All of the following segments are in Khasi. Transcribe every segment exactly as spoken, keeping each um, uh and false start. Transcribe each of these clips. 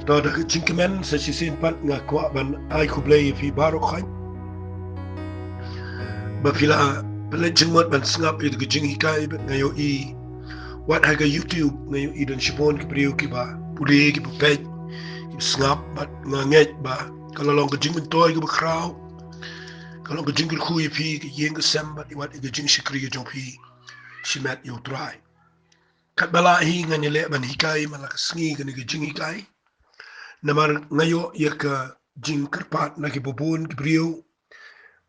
To, da ka jingkmen sa shisien pat nga kwah ban ai khublei ïa phi baroh khoit ba phi la pynleit jingmut ban sngap ïa ka jinghikai bad nga ïohi wat ha ka YouTube nga ïohi don shibun ki briew kiba pule, kiba peit, kiba sngap, bad nga ngeit ba ka la long ka jingmyntoi kaba khraw, ka long ka jingkyrkhu ïa phi, ka ïing ka sem bad ïa wat ïa ka jingshakri ka jong phi shimet ïa U Trai. Katba lah hi ngan ïaleh ban hikai man la ka sngi kane ka jinghikai. Namar nga ïoh ïa ka jingkyrpad na ki bun ki briew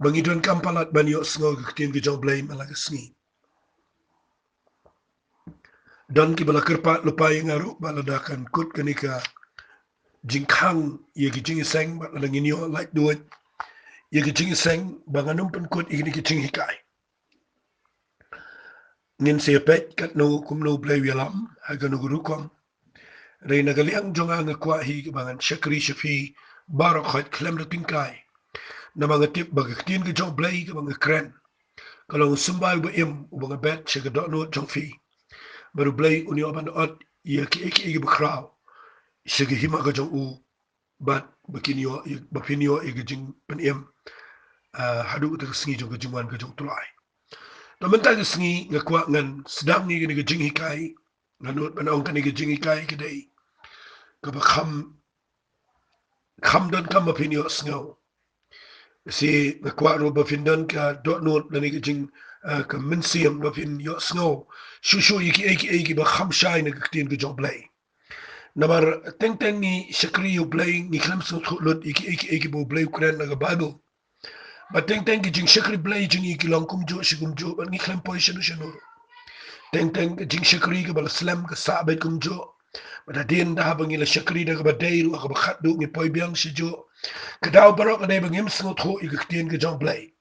ba ngi donkam palat ban ïohsngew ka ktien ka jong U Blei man la ka sngi. Don kiba la kyrpad lypa ïa nga ruh ba lada kan kut kane ka jingkhang ïa ka jingïaseng, bad lada ngin ïoh lait duh ïa ka jingïaseng ba ngan ym pynkut ïa kane ka jinghikai. Ngin sa ïa peit katno kumno U Blei u ïalam ha kano ka rukom. Hynrei na ka liang jong nga, nga kwah hi kaba ngan shakri sha phi baroh khoit khlem da tyngkai. Namar nga tip ba ka ktien ka jong U Blei kaba nga kren ka long u symbai uba im uba nga bet sha ka dohnud jong phi. Bad U Blei un ïoh ban ot ïa kiei kiei kiba khraw sha ka hima ka jong u, bad ba kin ïoh, ba phin ïoh ïa ka jingpynim, ah, haduh kata ka sngi jong ka jingwan ka jong U Trai. To, mynta ka sngi nga kwah ngan sdang ïa kane ka jinghikai. Nga nud ban ong kane ka jinghikai ka dei kaba kham, kham donkam ba phin ïohsngew. Shi nga kwah ruh ba phin don ka dohnud lane ka jing, ah, ka mynsiem ba phin ïohsngew shuh shuh ïa kiei kiei kiba kham shai na ka ktien ka jong U Blei. Namar teng teng ngi shakri ïa U Blei, ngi khlem sngewthuh lut ïa kiei kiei kiba U Blei u kren na ka Baibl. Bad teng teng ki jingshakri Blei jong ngi ki long kumjuh shi kumjuh, bad ngi khlem poi shano shano. Teng teng ki jingshakri kaba la slem ka sah beit kumjuh. Bad hadien da haba ngi la shakri da kaba dei ruh ha kaba khatduh ngi poi biang shajuh. Ka daw baroh ka dei ba ngim sngewthuh ïa ka ktien ka jong U Blei.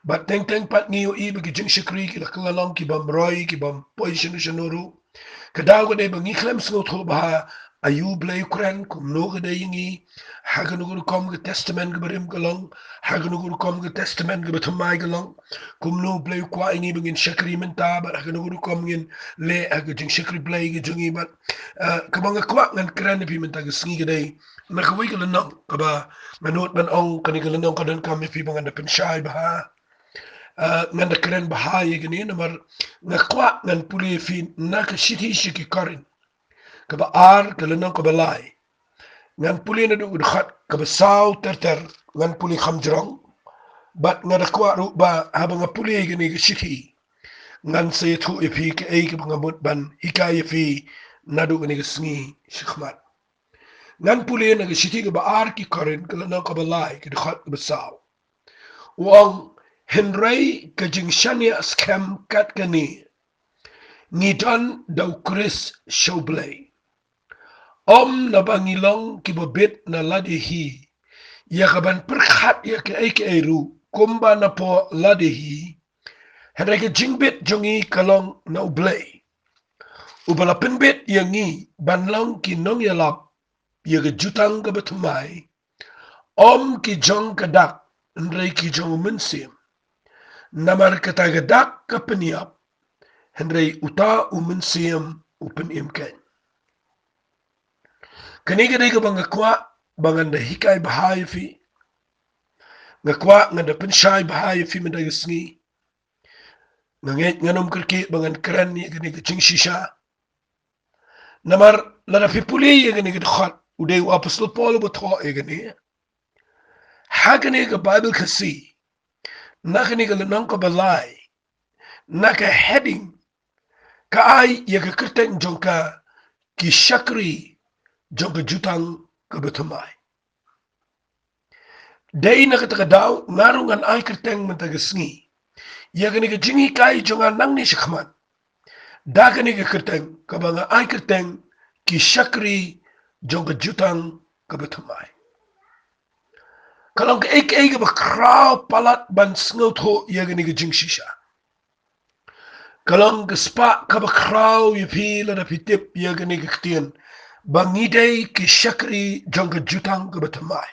Bad teng teng pat ngi ïohi ba ki jingshakri ki la kylla long ki bym roi, ki bym poi shano shano ruh. Ka daw ka dei ba ngi khlem sngewthuh bha aïu U Blei u kren, kumno ka dei ïa ngi, ha kano ka rukom ka testament kaba rim ka long, ha kano ka rukom ka testament kaba thymmai ka long, kumno U Blei u kwah ïa ngi ba ngin shakri mynta, bad ha kano ka rukom ngin leh ha ka jingshakri Blei ka jong ngi. Bad, eh, kaba nga kwah ngan kren ïa phi mynta ka sngi ka dei na kawei ka lynnong kaba nga nud ban ong kane ka lynnong ka donkam ïa phi ba ngan da pynshai bha. Ah, ngan da kren bha ïa kane namar nga kwah ngan pule ïa phi na ka shithi sha ki Korinth kaba ar, ka lynnong kaba lai. Ngan pule naduh ka dkhot kaba saw ter ter, ngan pule kham jrong. Bad nga da kwah ruh ba haba nga pule ïa kane ka shithi, ngan sa ïathuh ïa phi kaei kaba nga mut ban hikai ïa phi naduh kane ka sngi shakhmat. Ngan pule na ka shithi kaba ar ki Korinth, ka lynnong kaba lai, ka dkhot kaba saw. U ong, hynrei ka jingshaniah skhem kat kane, ngi don da U Khrist sha U Blei. Ym naba ngi long kiba bit na lade hi ïa ka ban pyrkhat ïa kaei kaei ruh kumba napoh lade hi, hynrei ka jingbit jong ngi ka long na U Blei, uba la pynbit ïa ngi ban long ki nongïalap ïa ka jutang kaba thymmai, ym ki jong ka dak, hynrei ki jong U Mynsiem. Namar kata ka dak ka pynïap, hynrei uta U Mynsiem u pynim keiñ. Kane ka dei kaba nga kwah ba ngan da hikai bha ïa phi. Nga kwah ngan da pynshai bha ïa phi mynta ka sngi. Nga ngeit ngan ym kyrkieh ba ngan kren ïa kane ka jingshisha. Namar lada phi pule ïa kane ka dkhot, u dei u Apostol Paul uba thoh ïa kane. Ha kane ka Baibl Khasi, na kane ka lynnong kaba lai, na ka heading, ka ai ïa ka kyrteng jong ka, ki shakri jong ka jutang kaba thymmai. Dei na kata ka daw nga ruh ngan ai kyrteng mynta ka sngi ïa kane ka jinghikai jong nga nangne shakhmat da kane ka kyrteng kaba nga ai kyrteng, ki shakri jong ka jutang kaba thymmai. Ka long kaei kaei kaba khraw palat ban sngewthuh ïa kane ka jingshisha. Ka long ka spah kaba khraw ïa phi lada phi tip ïa kane ka ktien ba ngi dei ki shakri jong ka jutang kaba thymmai.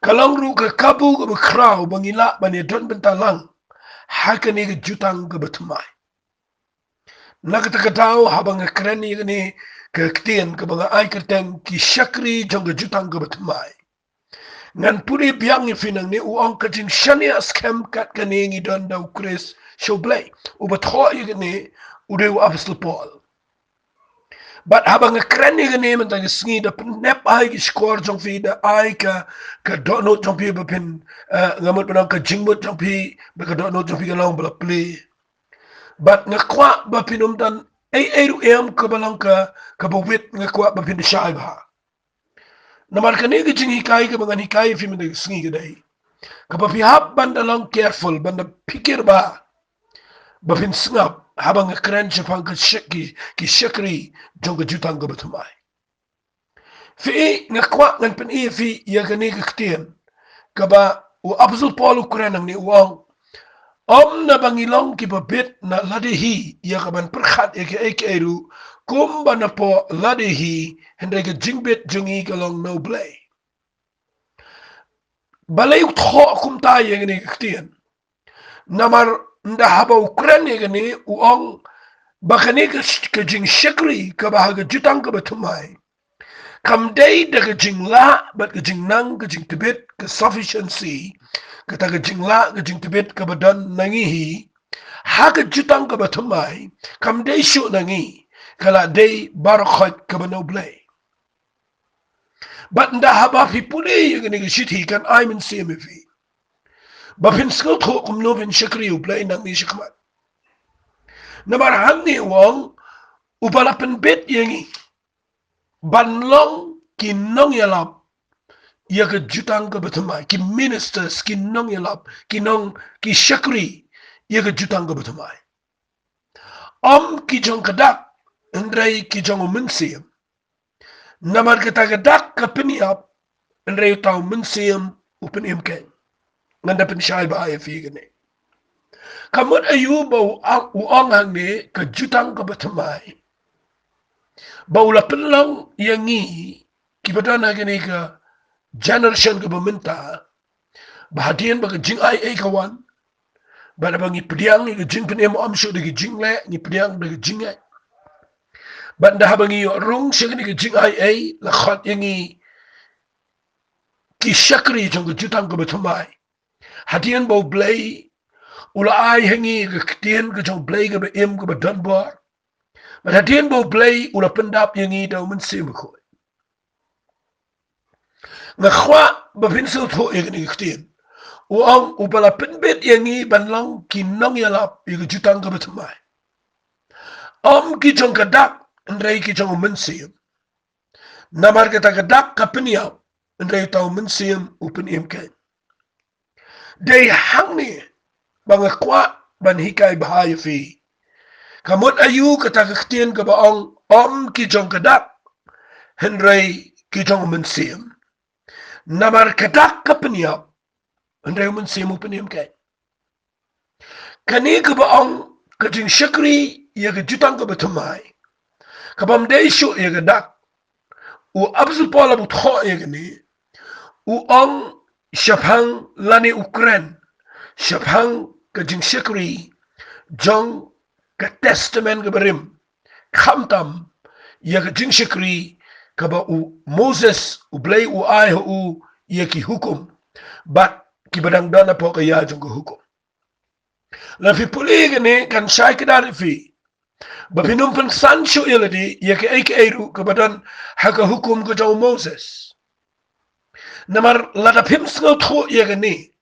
Ka long ruh ka kabu kaba khraw ba ngi lah ban ïadon bynta lang ha kane ka jutang kaba thymmai. Na kata ka daw haba nga kren ïa kane ka ktien kaba nga ai kyrteng ki shakri jong ka jutang kaba thymmai, ngan pule biang ïa phi nangne. U ong ka jingshaniah skhem kat kane ngi don da U Khrist sha U Blei. Uba thoh ïa kane u dei u Apostol Paul. Bad haba nga kren ïa kane mynta ka sngi da pynnep ai ki shkor jong phi, da ai ka, ka dohnud jong phi ba phin, eh, nga mut ban ong ka jingmut jong phi, ba ka dohnud jong phi ka long ba la plie. Bad nga kwah ba phin ym don ei ei ruh em kaba long ka, kaba wit, nga kwah ba phin da shai bha. Namar kane ka jinghikai kaba ngan hikai ïa phi mynta ka sngi ka dei kaba phi hap ban da long careful, ban da phikir bha, ba phin sngap haba nga kren shaphang ka shak-, ki, ki shakri jong ka jutang kaba thymmai. Phi i, nga kwah ngan pyni ïa phi ïa kane ka ktien kaba u Apostol Paul u kren nangne, u ong: Ym naba ngi long kiba bit na lade hi ïa ka ban pyrkhat ïa kaei kaei ruh kumba napoh lade hi, hynrei ka jingbit jong ngi ka long na U Blei. Balei u thoh kumta ïa kane ka ktien? Namar ynda haba u kren ïa kane u ong ba kane ka, ka jingshakri kaba ha ka jutang kaba thymmai kam dei da ka jinglah bad ka jingnang, ka jingtbit, ka sufficiency, kata ka jinglah ka jingtbit kaba don na ngi hi ha ka jutang kaba thymmai, kam dei shuh na ngi, ka la dei baroh khoit kaba na U Blei. Bad ynda haba phi pule ïa kane ka shithi kan ai mynsiem ïa phi ba phin sngewthuh kumno phin shakri U Blei nangne shakhmat. Namar hangne u ong uba la pynbit ïa ngi ban long ki nongïalap ïa ka jutang kaba thymmai, ki ministers, ki nongïalap, ki nong, ki shakri ïa ka jutang kaba thymmai. Ym ki jong ka dak, hynrei ki jong u Mynsiem. Namar kata ka dak ka pynïap, hynrei uta u Mynsiem u pynim keiñ. Ngan da pynshai bha ïa phi kane. Ka mut aïu ba u ong, u ong hangne ka jutang kaba thymmai? Ba u la pynlong ïa ngi kiba don ha kane ka generation kaba mynta, ba hadien ba ka jingai ei ka wan, bad ba ngi pdiang ïa ka jingpynim, ym shuh da ka jingleh, ngi pdiang da ka jingngeit. Bad ynda haba ngi ïoh rung sha kane ka jingai ei, la khot ïa ngi ki shakri jong ka jutang kaba thymmai. Hadien ba U Blei u la ai ha ngi ka ktien ka jong U Blei kaba im, kaba don bor. Bad hadien ba U Blei u la pyndap ïa ngi da u Mynsiem Bakhuid. Nga kwah ba phin sngewthuh ïa kane ka ktien. U ong uba la pynbit ïa ngi ban long ki nongïalap ïa ka jutang kaba thymmai. Ym ki jong ka dak, hynrei ki jong u Mynsiem. Namar kata ka dak ka pynïap, hynrei uta u Mynsiem u pynim keiñ. Dei hangne ba nga kwah ban hikai bha ïa phi. Ka mut aïu kata ka ktien kaba ong ym ki jong ka dak, hynrei ki jong u Mynsiem? Namar ka dak ka pynïap, hynrei u Mynsiem u pynim keiñ. Kane kaba ong ka jingshakri ïa ka jutang kaba thymmai, kabym dei shuh ïa ka dak. U Apostol Paul haba u thoh ïa kane, u ong shaphang lane u kren shaphang ka jingshakri jong ka Testament kaba rim, khamtam ïa ka jingshakri kaba u Moses, U Blei u ai ha u ïa ki hukum, bad kiba dang don hapoh ka ïa jong ka hukum. Lada phi pule kane kan shai kdar ïa phi ba phin ym pynsan shuh ïa lade ïa kaei kaei ruh kaba don ha ka hukum ka jong u Moses. Namar lada phim sngewthuh ïa kane,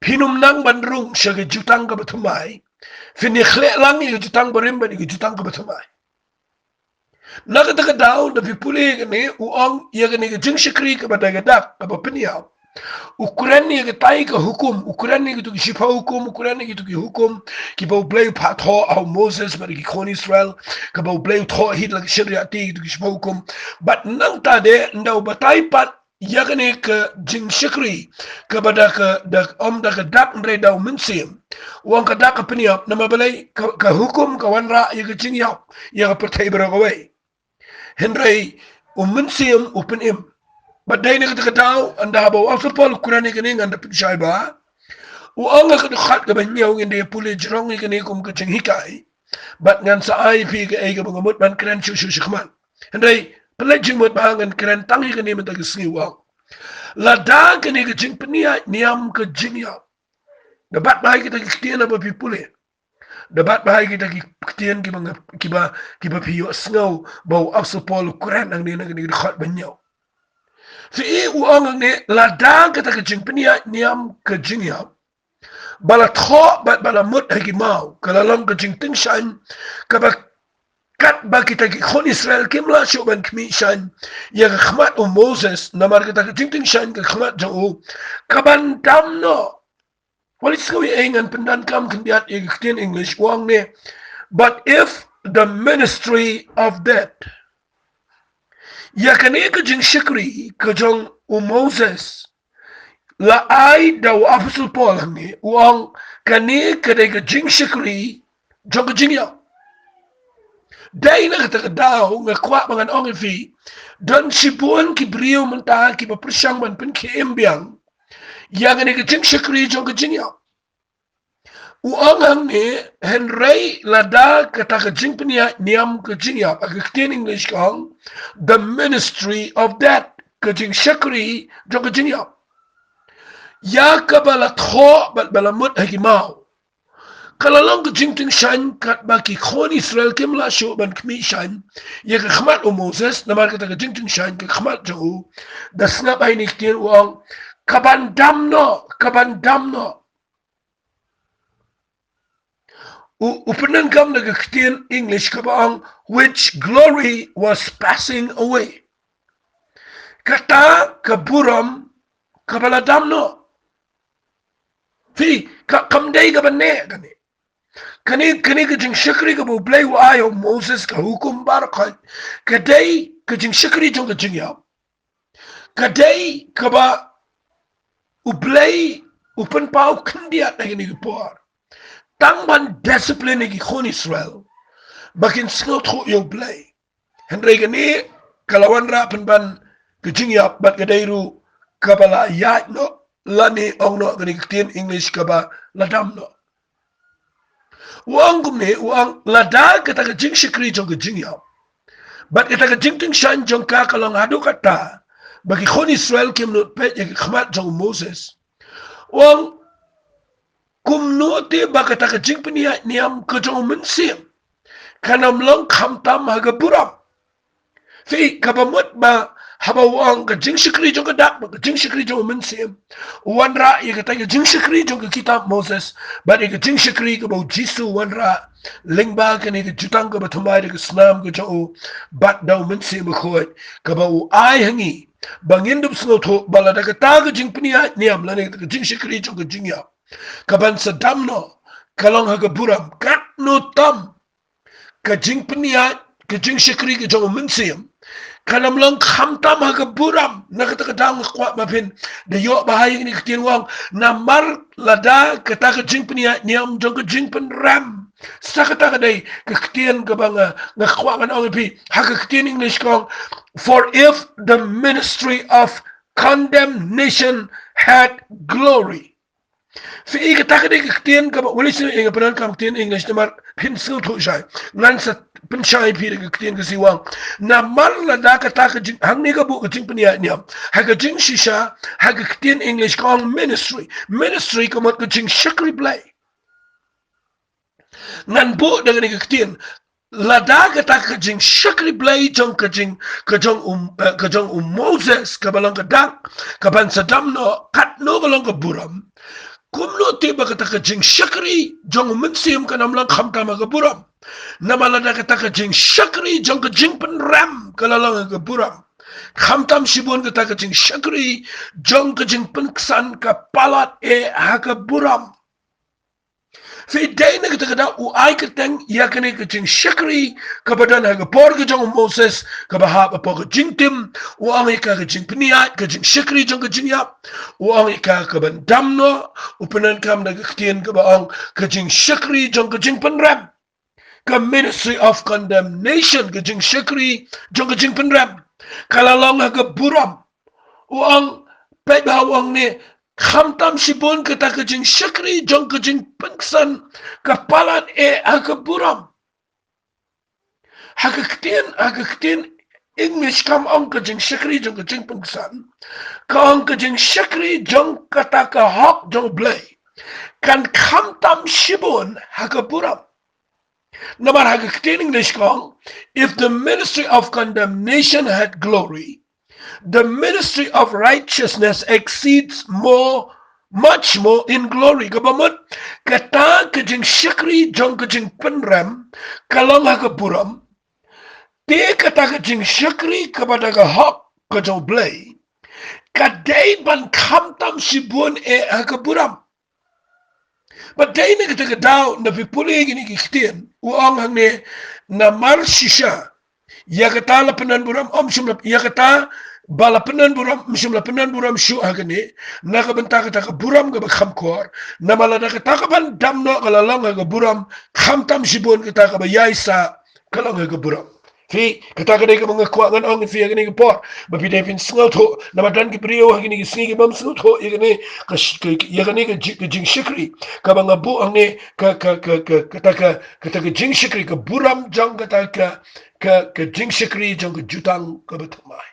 phin ym nang ban rung sha ka jutang kaba thymmai. Phin ïakhleh lang ïa ka jutang barim bad ïa ka jutang kaba thymmai. Na kata ka daw, lada phi pule ïa kane, u ong ïa kane ka jingshakri kaba da ka dak kaba pynïap, u kren ïa katai ka hukum, u kren ïa kito ki shiphew hukum, u kren ïa kito ki hukum kiba U Blei u phah thoh ha u Moses bad ki khun Israel, kaba U Blei u thoh hi da la ka shynriahti, kito ki shiphew hukum. Bad nangta de, ynda u batai pat ïa kane ka jingshakri kaba da ka, da, ym da ka dak hynrei da u Mynsiem, u ong ka dak ka pynïap. Namar balei? Ka, ka hukum ka wanrah ïa ka jingïap ïa ka pyrthei baroh kawei, hynrei u Mynsiem u pynim. Bad dei na kata ka daw, ynda haba u Apostol Paul u kren ïa kane, ngan da pynshai bha. U ong ha ka dkhot kaba hynñiew, ngin da pule jrong ïa kane kum ka jinghikai. Bad ngan sa ai phi kaei kaba nga mut ban kren shuh shuh shakhmat. Hynrei, pynleit jingmut bha, ngan kren tang ïa kane mynta ka sngi, u ong: Lada kane ka jingpynïaid niam ka jingïap, da bat bha ïa kita ki ktien haba phi pule. Da bat bha ïa kita ki ktien kiba nga, kiba, kiba phi ïohsngew ba u Apostol Paul u kren hangne na kane ka dkhot ba hynñiew. Phi i, u ong hangne, lada kata ka jingpynïaid niam ka jingïap ba la thoh bad ba la mut ha ki maw, ka la long ka jingtyngshaiñ, kaba katba kita ki khun Israel kim lah shuh ban khmih shaiñ ïa ka khmat u Moses, namar kata ka jingtyngshaiñ ka khmat jong u, ka ban dam noh. Wat la sngewthuh ei, ngan pyndonkam khyndiat ïa ka ktien English, u ong ne: But if the ministry of death, ïa kane ka jingshakri ka jong u Moses, la ai da u Apostol Paul hangne, u ong kane ka dei ka jingshakri jong ka jingïap. Dei na kata ka daw nga kwah ba ngan ong ïa phi, don shibun ki briew mynta kiba pyrshang ban pynkhie im biang ïa kane ka jingshakri jong ka jingïap. U ong hangne: Hynrei lada kata ka jingpynïaid niam ka jingïap, ha ka ktien English ka ong, the ministry of death, ka jingshakri jong ka jingïap, ïa kaba la thoh bad ba la mut ha ki maw, ka la long ka jingtyngshaiñ katba ki khun Israel kim lah shuh ban khmih shaiñ ïa ka khmat u Moses, namar kata ka jingtyngshaiñ ka khmat jong u. Da sngap ïa kine ki ktien, u ong: Ka ban dam noh, ka ban dam noh. U, u pyndonkam da ka ktien English kaba ong: Which glory was passing away. Kata ka burom kaba la dam noh. Phi, ka, kam dei kaba neh kane. Kane, kane ka jingshakri kaba U Blei u ai ha u Moses, ka hukum baroh khoit, ka dei ka jingshakri jong ka jingïap. Ka dei kaba U Blei u pynpaw khyndiat ha kine ki por, tang ban discipline ïa ki khun Israel ba kin sngewthuh ïa U Blei. Hynrei kane ka la wanrah pynban ka jingïap, bad ka dei ruh kaba la ïaid noh, lane ong noh kane ka ktien English kaba la dam noh. U ong kumne, u ong: Lada kata ka jingshakri jong ka jingïap bad kata ka jingtyngshaiñ jong ka ka long haduh katta ba ki khun Israel kim nud peit ïa ka khmat jong u Moses, u ong, kumno te ba kata ka jingpynïaid niam ka jong u Mynsiem kan ym long khamtam ha ka burom. Phi, kaba mut ba haba u ong ka jingshakri jong ka dak bad ka jingshakri jong u Mynsiem, u wanrah ïa kata ka jingshakri jong ka kitab Moses bad ïa ka jingshakri kaba u Jisu u wanrah lyngba kane ka jutang kaba thymmai da ka snam ka jong u bad da u Mynsiem Bakhuid, kaba u ai ha ngi ba ngin dup sngewthuh ba lada kata ka jingpynïaid niam lane kata ka jingshakri jong ka jingïap ka ban sa dam noh ka long ha ka burom, katno tam ka jingpynïaid, ka jingshakri ka jong u Mynsiem kan ym long khamtam ha ka burom. Na kata ka daw nga kwah ba phin da ïoh bha ïa kine ki ktien, u ong: Namar lada kata ka jingpynïaid niam jong ka jingpynrem, sa kata ka dei ka ktien kaba nga, nga kwah ngan ong ïa phi, ha ka ktien English ka ong: For if the ministry of condemnation had glory. Phi, kata ka dei ka ktien kaba, wat la sngewthuh ei, nga pyndonkam ktien English namar phin sngewthuh shai. Ngan sa pynshai ïa phi da ka ktien Khasi, u ong: Namar lada kata ka jing, hangne ka buh ka jingpynïaid niam, ha ka jingshisha, ha ka ktien English ka ong ministry. Ministry ka mut ka jingshakri Blei. Ngan buh da kane ka ktien, lada kata ka jingshakri Blei jong ka jing, ka jong u, eh, ka jong u Moses kaba long ka dak ka ban sa dam noh, katno ka long ka burom, kumno te ba kata ka jingshakri jong u Mynsiem kan ym long khamtam ha ka burom. Namar lada kata ka jingshakri jong ka jingpynrem ka la long ha ka burom, khamtam shibun kata ka jingshakri jong ka jingpynksan ka palat eh ha ka burom. Phi, dei na kata ka daw u ai kyrteng ïa kane ka jingshakri kaba don ha ka por ka jong u Moses, kaba hap hapoh ka jingtim, u ong ïa ka ka jingpynïaid, ka jingshakri jong ka jingïap, u ong ïa ka ka ban dam noh, u pyndonkam da ka ktien kaba ong ka jingshakri jong ka jingpynrem. Ka ministry of condemnation, ka jingshakri jong ka jingpynrem, ka la long ha ka burom. U ong, peit bha, u ong ne, khamtam shibun kata ka jingshakri jong ka jingpynksan ka palat eh ha ka burom. Ha ka ktien, ha ka ktien English kam ong ka jingshakri jong ka jingpynksan. Ka ong ka jingshakri jong kata ka hok jong Blei kan khamtam shibun ha ka burom. Namar ha ka ktien English ka ong, "If the ministry of condemnation had glory, the ministry of righteousness exceeds more, much more in glory." Kaba mut, kata ka jingshakri jong ka jingpynrem ka long ha ka burom. Te kata ka jingshakri kaba da ka hok ka jong Blei ka dei ban khamtam shibun eh ha ka burom. Bad dei na kata ka daw, na phi pule kine ki ktien, u ong hangne, namar shisha, ïa kata la pyndon burom, ym shym la, ïa kata ba la pyndon burom, ym shym la pyndon burom shuh ha kane, na ka bynta kata ka burom kaba kham khor, namar lada kata ka ban dam noh ka la long ha ka burom, khamtam shibun kata kaba ïaisah ka long ha ka burom. Phi, kata ka dei kaba nga kwah ngan ong ïa phi ha kane ka por. Ba phi dei phin sngewthuh, namar don ki briew ha kine ki sngi ki bym sngewthuh ïa kane ka sh-, ka, ïa kane ka ji-, ka jingshakri kaba nga buh hangne, ka, ka, ka, ka, kata ka, kata ka jingshakri, ka burom jong kata ka, ka, ka jingshakri jong ka jutang kaba thymmai.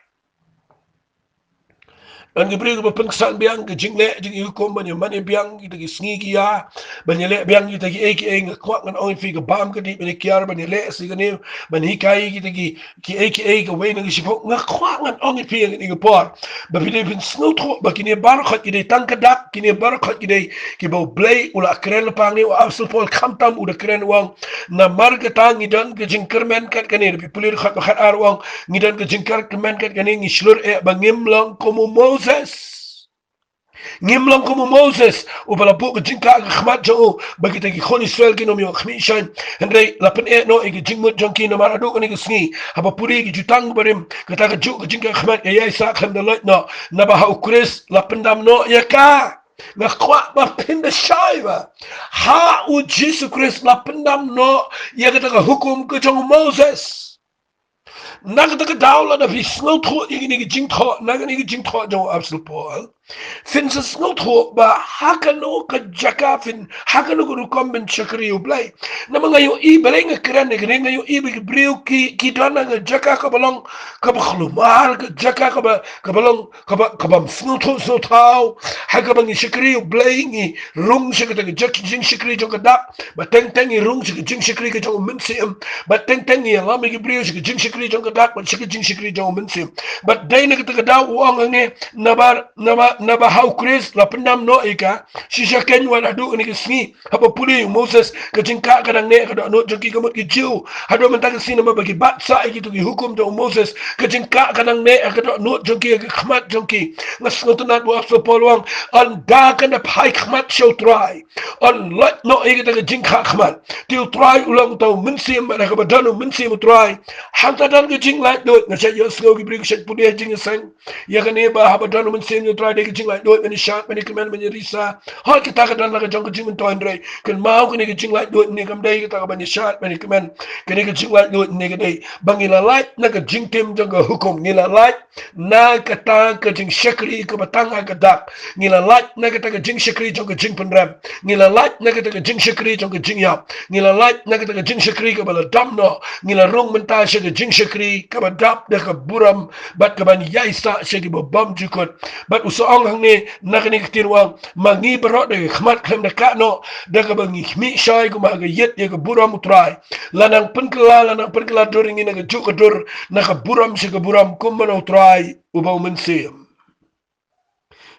Don ki briew kiba pynksan biang ka jingleh jingïahukum, ban ïa mane biang kita ki sngi ki ïa, ban ïaleh biang kita kiei kiei. Nga kwah ngan ong ïa phi, ka bam ka dih ban ïa kiar, ban ïaleh sa kane, ban hikai kita ki, kiei kiei, kawei na ka shiphew. Nga kwah ngan ong ïa phi ha kane ka por, ba phi dei phin sngewthuh ba kine baroh khoit ki dei tang ka dak, kine baroh khoit ki dei kiba U Blei u la kren lypa. Hangne u Apostol Paul khamtam u da kren, u ong, namar kata ngi don ka jingkyrmen kat kane, da phi pule dkhot ba khatar, u ong, ngi don ka jingkyrmen kat kane, ngi shlur eh ba ngim long kum u Moses. Ngim long kum u Moses, uba la buh ka jingkah ha ka khmat jong u ba kita ki khun Israel kin ym ïoh khmih shan. Hynrei la pyneh noh ïa ka jingmut jong ki, namar haduh kane ka sngi, haba pule ki jutang barim, kata kajuh ka jingkah khmat ka ïaisah khlem da loit noh, naba ha u Khrist la pyndam noh ïa ka. Nga kwah ba phin da shai ba ha u Jisu Khrist la pyndam noh ïa kata ka hukum ka jong u Moses. Na kata ka daw, lada phi sngewthuh ïa kine ki jingthoh, na kine ki jingthoh jong u Apostol Paul, phin sa sngewthuh ba ha kano ka jaka phin, ha kano ka rukom phin shakri U Blei. Namar nga ïohi, balei nga kren ïa kane, nga ïohi ba ki briew ki, ki don ha ka jaka kaba long kaba khlumar, ka jaka kaba, kaba long kaba, kaba ym sngewthuh sngewthaw. Ha kaba ngi shakri U Blei, ngi rung sha kata ka jing, jingshakri jong ka dak, bad teng teng ngi rung sha ka jingshakri ka jong u Mynsiem, bad teng teng ngi ïalam ïa ki briew sha ka jingshakri jong ka dak bad sha ka jingshakri jong u Mynsiem. Bad dei na kata ka daw u ong hangne, naba, naba, naba ha u Khrist la pyndam noh ïa ka. Shisha kein, wat haduh kane ka sngi, haba pule u Moses, ka jingkah ka dang neh ha ka dohnud jong ki ka mut ki Jiw. Haduh mynta ka sngi, namar ba ki bat sah ïa kito ki hukum jong u Moses, ka jingkah ka dang neh ha ka dohnud jong ki, ha ka khmat jong ki. Nga sngewtynnat ba u Apostol Paul u ong, ynda kan da phai khmat sha u Trai, yn lait noh ïa kata ka jingkah khmat. Te u Trai u long uta u Mynsiem, bad ha kaba don u Mynsiem u Trai, hangta don ka jinglaitluid. Nga shait ïohsngew ki briew ki shait pule ha jingïaseng ïa kane ba haba don u Mynsiem u Trai dei ka jinglaitluid, ban ïashad, ban ïakmen, ban ïarisa. Hooid, kata ka don la ka jong ka jingmyntoi, hynrei kynmaw, kane ka jinglaitluid ne kam dei kata ka ban ïashad, ban ïakmen. Kane ka jinglaitluid ne ka dei ba ngi la lait na ka jingtim jong ka hukum, ngi la lait na kata ka jingshakri kaba tang ha ka dak, ngi la lait na kata ka jingshakri jong ka jingpynrem, ngi la lait na kata ka jingshakri jong ka jingïap, ngi la lait na kata ka jingshakri kaba la dam noh, ngi la rung mynta sha ka jingshakri kaba dap da ka burom bad kaban ïaisah sha kiba bym jukut. Bad u sa ong hangne na kane ka ktien, u ong, ma ngi baroh da ka khmat khlem da kah noh, da kaba ngi khmih shai kumba ka ïit ïa ka burom u Trai, la nang pynkylla, la nang pynkylla dur ïa ngi na kajuh ka dur, na ka burom sha ka burom, kum mano u Trai uba u Mynsiem.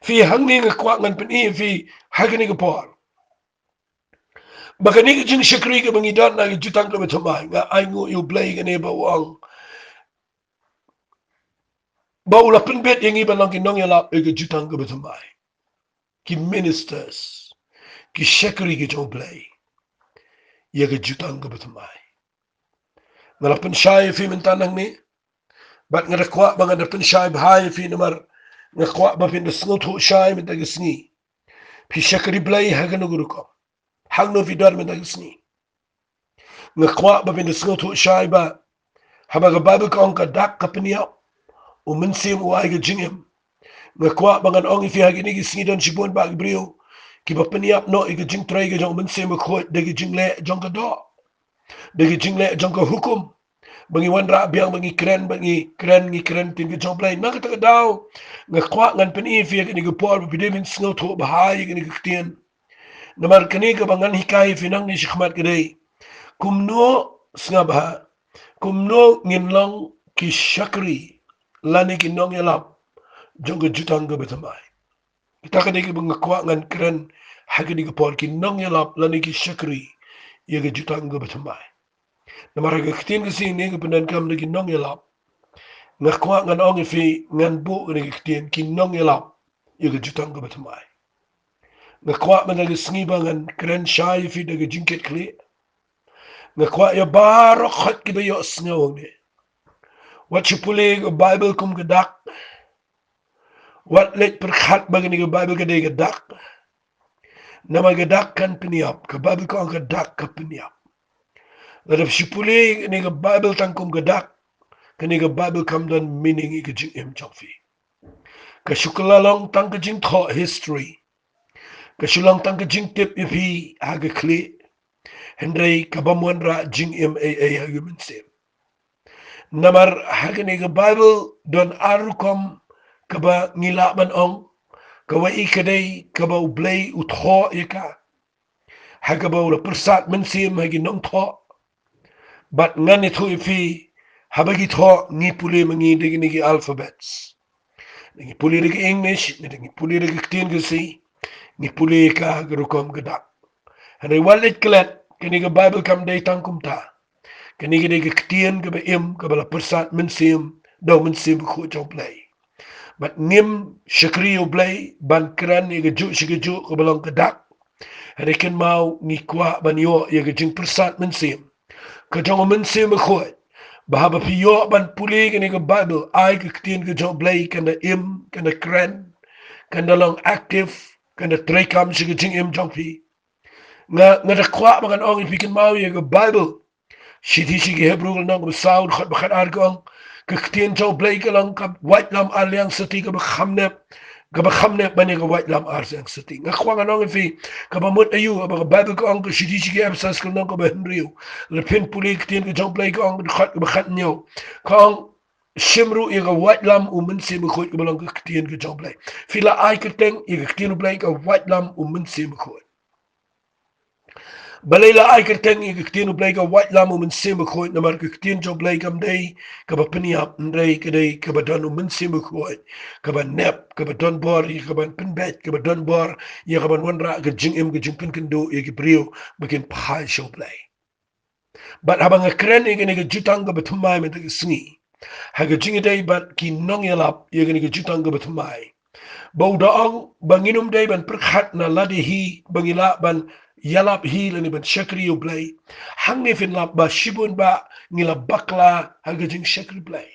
Phi, hangne nga kwah ngan pyni ïa phi ha kane ka por ba kane ka jingshakri kaba ngi don ha ka jutang kaba thymmai, nga ainguh ïa U Blei kane ba u ong ba u la pynbit ïa ngi ban long ki nongïalap ïa ka jutang kaba thymmai, ki ministers, ki shakri ki jong U Blei ïa ka jutang kaba thymmai. Nga la pynshai ïa phi mynta nangne, bad nga da kwah ba nga da pynshai bha ïa phi, namar nga kwah ba phin da sngewthuh shai mynta ka sngi. Phi shakri Blei ha kano ka rukom, hangno phi don mynta ka sngi, nga kwah ba phin da sngewthuh shai ba haba ka Baibl ka ong ka dak ka pynïap, u Mynsiem u ai ka jingim. Nga kwah ba ngan ong ïa phi, ha kine ki sngi don shibun bah ki briew kiba pynïap noh ïa ka jingtrei ka jong u Mynsiem Bakhuid da ki jingleh jong ka doh, da ki jingleh jong ka hukum, ba ngi wanrah biang, ba ngi kren, ba ngi kren, ngi kren ktien ka jong U Blei. Na kata ka daw, nga kwah ngan pyni ïa phi ha kane ka por, ba phi dei ban sngewthuh bha ïa kane ka ktien. Namar kane kaba ngan hikai ïa phi nangne shakhmat ka dei, kumno, sngap bha, kumno ngin long ki shakri lane ki nongïalap jong ka jutang kaba thymmai. Kata ka dei kaba nga kwah ngan kren ha kane ka por, ki nongïalap lane ki shakri ïa ka jutang kaba thymmai. Namar ha ka ktien ka sngi ne ka pyndonkam da ki nongïalap, nga kwah ngan ong ïa phi, ngan buh kane ka ktien, ki nongïalap ïa ka jutang kaba thymmai. Nga kwah mynta ka sngi ba ngan kren shai ïa phi da ka jingkitkhlieh. Nga kwah ïa baroh khoit kiba ïohsngew hangne, wat shu pule ka Baibl kum ka dak. Wat leit pyrkhat ba kane ka Baibl ka dei ka dak. Namar ka dak kan pynïap, ka Baibl ka ong ka dak ka pynïap. Lada phi shu pule kane ka Baibl tang kum ka dak, kane ka Baibl kam don meaning ïa ka jingim jong phi. Ka shu kylla long tang ka jingthoh history. Ka shu long tang ka jingtip ïa phi ha ka khlieh. Hynrei ka bym wanrah jingim ei ei ha ka mynsiem. Namar ha kane ka Baibl don ar rukom kaba ngi lah ban ong. Kawei ka dei kaba U Blei u thoh ïa ka, ha kaba u la pyrsad mynsiem ha ki nongthoh. Bad ngan ïathuh ïa phi, haba ki thoh ngi pule ma ngi da kine ki alphabets. Ngi pule da ka English, ngi pule da ka ktien Khasi, ngi pule ka ha ka rukom ka dak. Hynrei wat leit klet, kane ka Baibl kam dei tang kumta. Kane ka dei ka ktien kaba im, kaba la pyrsad mynsiem da U Mynsiem Bakhuid jong U Blei. Bad ngim shakri ïa U Blei ban kren ïa kajuh shi kajuh kaba long ka dak. Hynrei kynmaw ngi kwah ban ïoh ïa ka jingpyrsad mynsiem ka jong U Mynsiem Bakhuid, ba haba phi ïoh ban pule kane ka Baibl, ai ka ktien ka jong U Blei kan da im, kan da kren, kan da long active, kan da treikam sha ka jingim jong phi. Nga, nga da kwah ba ngan ong ïa phi, kynmaw ïa ka Baibl. Shithi sha ki Hebru ka lynnong kaba saw, dkhot ba khatar ka ong, ka ktien jong U Blei ka long ka waitlam ar liang sati kaba kham nep, kaba kham nep ban ïa ka waitlam ar liang sati. Nga kwah ngan ong ïa phi, kaba mut aïu, haba ka Baibl ka ong, ka shithi sha ki Ephesos ka lynnong kaba hynriew, lada phin pule ka ktien ka jong U Blei ka ong, dkhot kaba khathynñiew, ka ong, shim ruh ïa ka waitlam U Mynsiem Bakhuid kaba long ka ktien ka jong U Blei. Phi la ai kyrteng ïa ka ktien U Blei ka waitlam U Mynsiem Bakhuid. Balei la ai kyrteng ïa ka ktien U Blei ka waitlam U Mynsiem Bakhuid? Namar ka ktien jong U Blei kam dei kaba pynïap, hynrei ka dei kaba don U Mynsiem Bakhuid, kaba nep, kaba don bor ïa kaban pynbeit, kaba don bor ïa kaban wanrah ka jingim, ka jingpynkynduh ïa ki briew ba kin phai sha U Blei. Bad haba nga kren ïa kane ka jutang kaba thymmai mynta ka sngi, ha ka jingïadei bad ki nongïalap ïa kane ka jutang kaba thymmai, ba u da ong ba ngin ym dei ban pyrkhat na lade hi ba ngi lah ban ïalap hi lane ban shakri ïa U Blei. Hangne phin lap ba shibun ba ngi la bakla ha ka jingshakri Blei.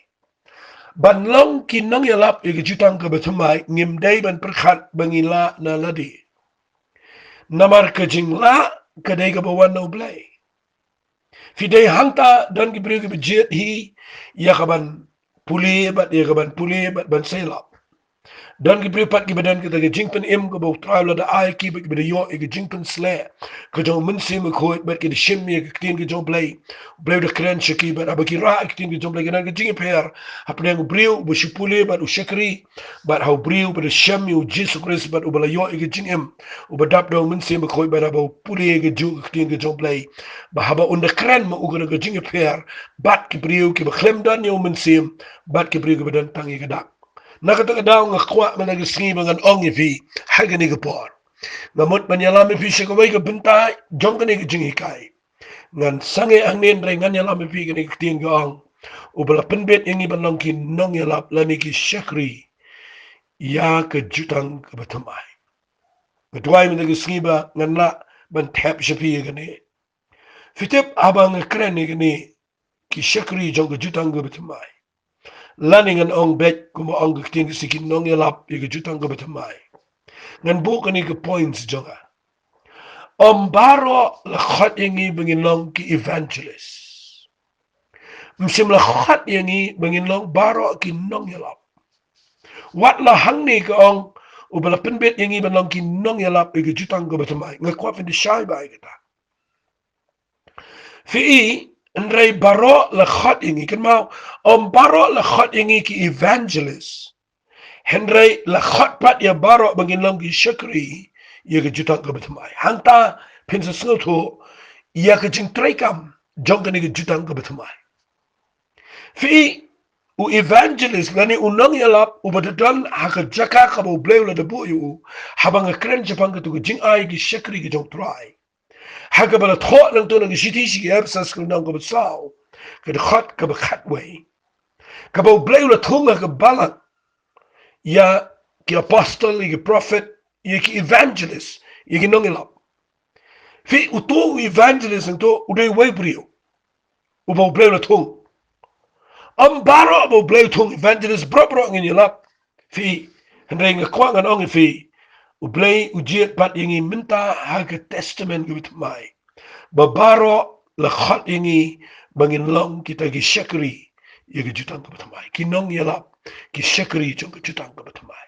Ban long ki nongïalap ïa ka jutang kaba thymmai, ngim dei ban pyrkhat ba ngi lah na lade. Namar ka jinglah ka dei kaba wan na U Blei. Phi dei hangta, don ki briew kiba jied hi ïa kaban pule bad ïa kaban pule bad ban sa ïalap. Don ki briew pat kiba don kita ki jingpynim kaba U Trai u la da ai ki, bad kiba da ïoh ïa ki jingpynsleh ka jong U Mynsiem Bakhuid, bad ki da shim ïa ka ktien ka jong U Blei. U Blei u da kren sha ki, bad haba ki rah ïa ka ktien ka jong U Blei, ka don ka jingïapher hapdeng u briew uba shu pule bad u shakri, bad ha u briew uba da shem ïa U Jisu Khrist bad uba la ïoh ïa ka jingim, uba dap da U Mynsiem Bakhuid, bad haba u pule ïa kajuh ka ktien ka jong U Blei, ba haba un da kren ma u, ka don ka jingïapher bad ki briew kiba khlem don ïa U Mynsiem, bad ki briew kiba don tang ïa ka dak. Na kata ka daw nga kwah mynta ka sngi ba ngan ong ïa phi ha kane ka por. Nga mut ban ïalam ïa phi sha kawei ka bynta jong kane ka jinghikai. Ngan sangeh hangne, hynrei ngan ïalam ïa phi, kane ka ktien ka ong, uba la pynbeit ïa ngi ban long ki nongïalap lane ki shakri ïa ka jutang kaba thymmai. Nga duwai mynta ka sngi ba ngan lah ban thep sha phi ïa kane. Phi tip, haba nga kren ïa kane, ki shakri jong ka jutang kaba thymmai, lane ngan ong beit kumba ong ka ktien Khasi, ki nongïalap ïa ka jutang kaba thymmai, ngan buh kane ka points jong nga. Ym baroh la khot ïa ngi ba ngin long ki evangelist. Ym shym la khot ïa ngi ba ngin long baroh ki nongïalap. Wat la hangne ka ong, uba la pynbeit ïa ngi ban long ki nongïalap ïa ka jutang kaba thymmai. Nga kwah phin da shai bha ïa kata. Phi i, Hynrei baroh la khot ïa ngi, kynmaw, ym baroh la khot ïa ngi ki evangelist. Hynrei la khot pat ïa baroh ba ngin long ki shakri ïa ka jutang kaba thymmai. Hangta phin sa sngewthuh ïa ka jingtrei kam jong kane ka jutang kaba thymmai. Phi, u evangelist lane u nongïalap uba da don ha ka jaka kaba U Blei u la da buh ïa u, haba nga kren shaphang katu ka jingai ki shakri ki jong U Trai, ha kaba la thoh nangto na ka shithi sha ki Ephesus ka lynnong kaba saw, ka dkhot kaba khatwei, kaba U Blei u la thung ha ka balang ïa ki apostol, ïa ki prophet, ïa ki evangelist, ïa ki nongïalap. Phi, uto u evangelist nangto u dei uwei u briew uba U Blei u la thung. Ym baroh ba U Blei u thung evangelist, baroh baroh ngin ïalap. Phi, hynrei nga kwah ngan ong ïa phi, U Blei u jied pat ïa ngi mynta ha ka testament kaba thymmai, ba baroh la khot ïa ngi ba ngin long kita ki shakri ïa ka jutang kaba thymmai, ki nongïalap, ki shakri jong ka jutang kaba thymmai.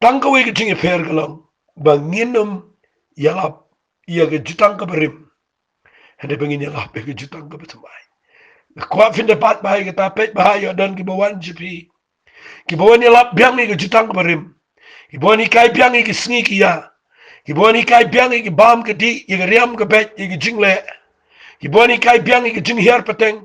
Tang kawei ka jingïapher ka long ba ngin ym ïalap ïa ka jutang kaba rim, hynrei ba ngin ïalap ïa ka jutang kaba thymmai. Nga kwah phin da bat bha ïa kata, peit bha ïoh don kiba wan sha phi, kiba wan ïalap biang ïa ka jutang kaba rim, kiba wan hikai biang ïa ki sngi ki ïa, kiba wan hikai biang ïa ki bam ka dih, ïa ka riam ka beit, ïa ka jingleh, kiba wan hikai biang ïa ka jinghiar pateng,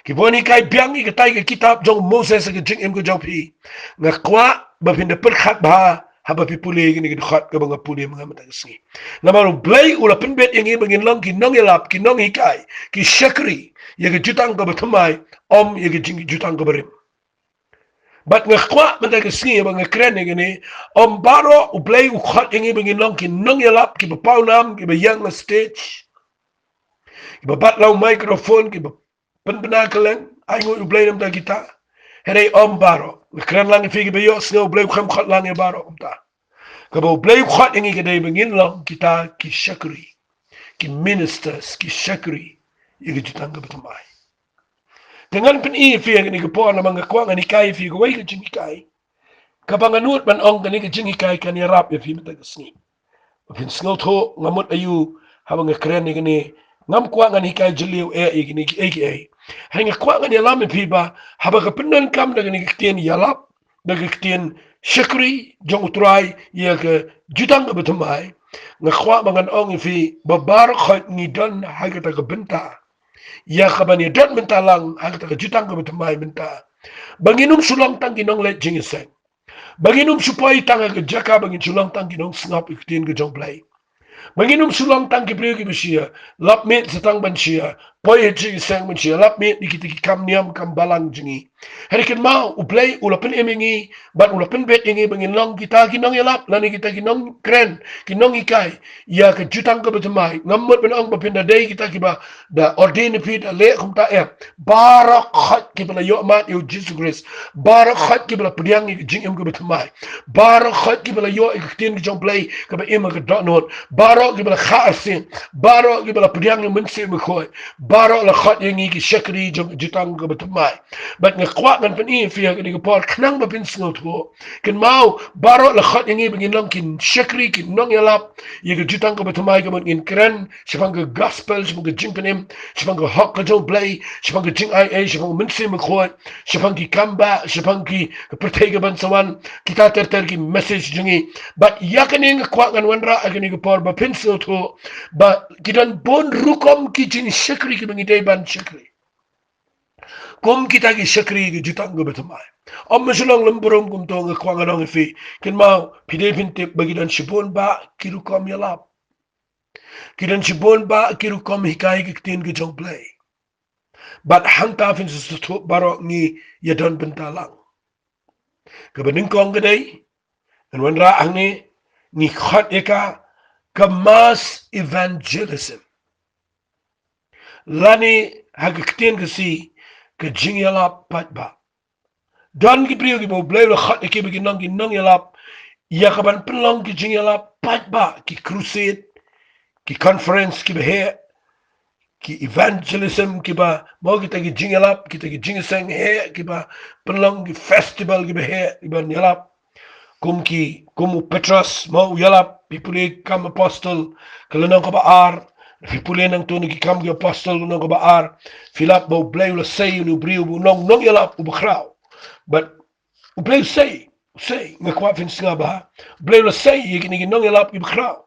kiba wan hikai biang ïa katai ka kitab jong Moses, ka jingim ka jong phi. Nga kwah ba phin da pyrkhat bha haba phi pule kane ka dkhot kaba nga pule ma nga mynta ka sngi. Namar U Blei u la pynbeit ïa ngi ba ngin long ki nongïalap, ki nonghikai, ki shakri ïa ka jutang kaba thymmai, ym ïa ka jing, jutang kaba rim. Bad nga kwah mynta ka sngi ba nga kren ïa kane, ym baroh U Blei u khot ïa ngi ba ngin long ki nongïalap, kiba paw nam, kiba ïeng ha stage, kiba bat la u microphone, kiba pynbna kylleng, ai nguh U Blei na bynta kita. Hynrei ym baroh. Nga kren lang ïa phi, kiba ïohsngew, U Blei u khlem khot lang ïa baroh kumta. Kaba U Blei u khot ïa ngi ka dei ba ngin long kita ki shakri, ki ministers, ki shakri ïa ka jutang kaba thymmai. Te ngan pyni ïa phi ha kane ka por, namar nga kwah ngan hikai ïa phi kawei ka jinghikai kaba nga nud ban ong kane ka jinghikai kan ïarap ïa phi mynta ka sngi. Ba phin sngewthuh, nga mut aïu haba nga kren ïa kane. Ngam kwah ngan hikai jylliew eh ïa kine kiei kiei. Hynrei nga kwah ngan ïalam ïa phi ba haba ka pyndonkam da kane ka ktien ïalap, da ka ktien shakri jong U Trai ïa ka jutang kaba thymmai, nga kwah ba ngan ong ïa phi ba baroh khoit ngi don ha kata ka bynta ïa kaban ïadon bynta lang ha kata ka jutang kaba thymmai mynta, ba ngin ym shu long tang ki nongleit jingïaseng, ba ngin ym shu poi tang ha ka jaka ba ngin shu long tang ki nongsngap ïa ka ktien ka jong U Blei, ba ngin ym shu long tang ki briew kiba shu ïalap miet sa tang ban shu ïapoi ha jingïaseng, ban shu ïalap miet ïa kita ki kam niam kam balang jong ngi. Hynrei kynmaw, U Blei u la pynim ïa ngi bad u la pynbeit ïa ngi ba ngin long kita ki nongïalap lane kita ki nongkren, ki nonghikai ïa ka jutang kaba thymmai. Ngam mut ban ong ba phin da dei kita kiba da ordain ïa phi, da leh kumta, em. Baroh khoit kiba la ïoh mad ïa U Jisu Khrist, baroh khoit kiba la pdiang ïa ka jingim kaba thymmai, baroh khoit kiba la ïoh ïa ka ktien ka jong U Blei kaba im ha ka dohnud, baroh kiba la kha arsien, baroh kiba la pdiang ïa U Mynsiem Bakhuid, baroh la khot ïa ngi ki shakri jong ka jutang kaba thymmai. Bad nga kwah ngan pyni ïa phi ha kane ka por khnang ba phin sngewthuh. Kynmaw, baroh la khot ïa ngi ba ngin long ki shakri, ki nongïalap ïa ka jutang kaba thymmai, ka mut ngin kren shaphang ka gospel, shaphang ka jingpynim, shaphang ka hok ka jong U Blei, shaphang ka jingaiei, shaphang U Mynsiem Bakhuid, shaphang ki kam bah, shaphang ki, ka pyrthei kaban sa wan, kita ter ter ki message jong ngi. Bad ïa kane nga kwah ngan wanrah ha kane ka por ba phin sngewthuh ba ki don bun rukom ki jingshakri kiba ngi dei ban shakri. Kum kita ki shakri ka jutang kaba thymmai. Ym shu long lem burom kumto, nga kwah ngan ong ïa phi. Kynmaw, phi dei phin tip ba ki don shibun bah ki rukom ïalap, ki don shibun bah ki rukom hikai ka ktien ka jong U Blei. Bad hangta phin sa sngewthuh baroh ngi ïadon bynta lang. Kaba nyngkong ka dei, ngan wanrah hangne, ngi khot ïa ka ka mass evangelism, lane ha ka ktien Khasi, ka jingïalap paidbah. Don ki briew kiba U Blei u la khot ïa ki ba kin long ki nongïalap ïa kaban pynlong ki jingïalap paidbah, ki crusade, ki conference kiba heh, ki evangelism kiba, mo, kita ki jingïalap, kita ki jingïaseng heh kiba pynlong, ki festival kiba heh kiban ïalap. Kum ki, kum u Petros, mo, u ïalap, phi pule Kam Apostol ka lynnong kaba ar, Phi pule nangto na ki Kam ki Apostol lynnong kaba ar, phi lap ba U Blei u la sei ïa une u briew uba u nong, nongïalap uba khraw. Bad U Blei u sei, u sei, nga kwah phin sngap bha. U Blei u la sei ïa kine ki nongïalap kiba khraw.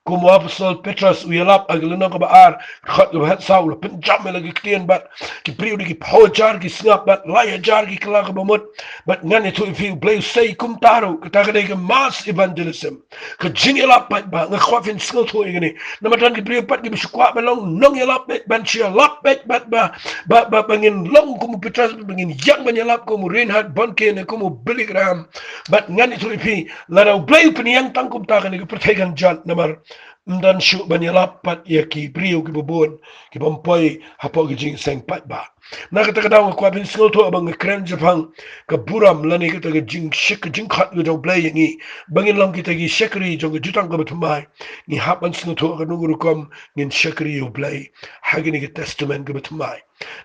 Kum u Apostol Petros u ïalap ha ka lynnong kaba ar, dkhot kaba khatsaw, u la pynjam ïa la ki ktien bad ki briew da ki phew hajar ki sngap bad lai hajar ki kylla kaba mut. Bad ngan ïathuh ïa phi, U Blei u sei kumta ruh, kata ka dei ka mass evangelism. Ka jingïalap paidbah, nga kwah phin sngewthuh ïa kane. Namar don ki briew pat kiba shu kwah ban long nongïalap beit, ban shu ïalap beit, bad ba, ba, ba, ba ngin long kum u Petros, ba ngin ïeng ban ïalap kum u Reinhard Bonnke ne kum u Billy Graham. Bad ngan ïathuh ïa phi, lada U Blei u pynïeng tang kumta, kane ka pyrthei kan jot, namar ym don shuh ban ïalap pat ïa ki briew kiba bun, ki bym poi hapoh ka jingïaseng paidbah. Na kata ka daw nga kwah phin sngewthuh ba nga kren shaphang ka burom lane kata ka jingshak-, ka jingkhot ka jong U Blei ïa ngi ba ngin long kita ki shakri jong ka jutang kaba thymmai. Ngi hap ban sngewthuh kano ka rukom ngin shakri ïa U Blei ha kane ka testament kaba thymmai.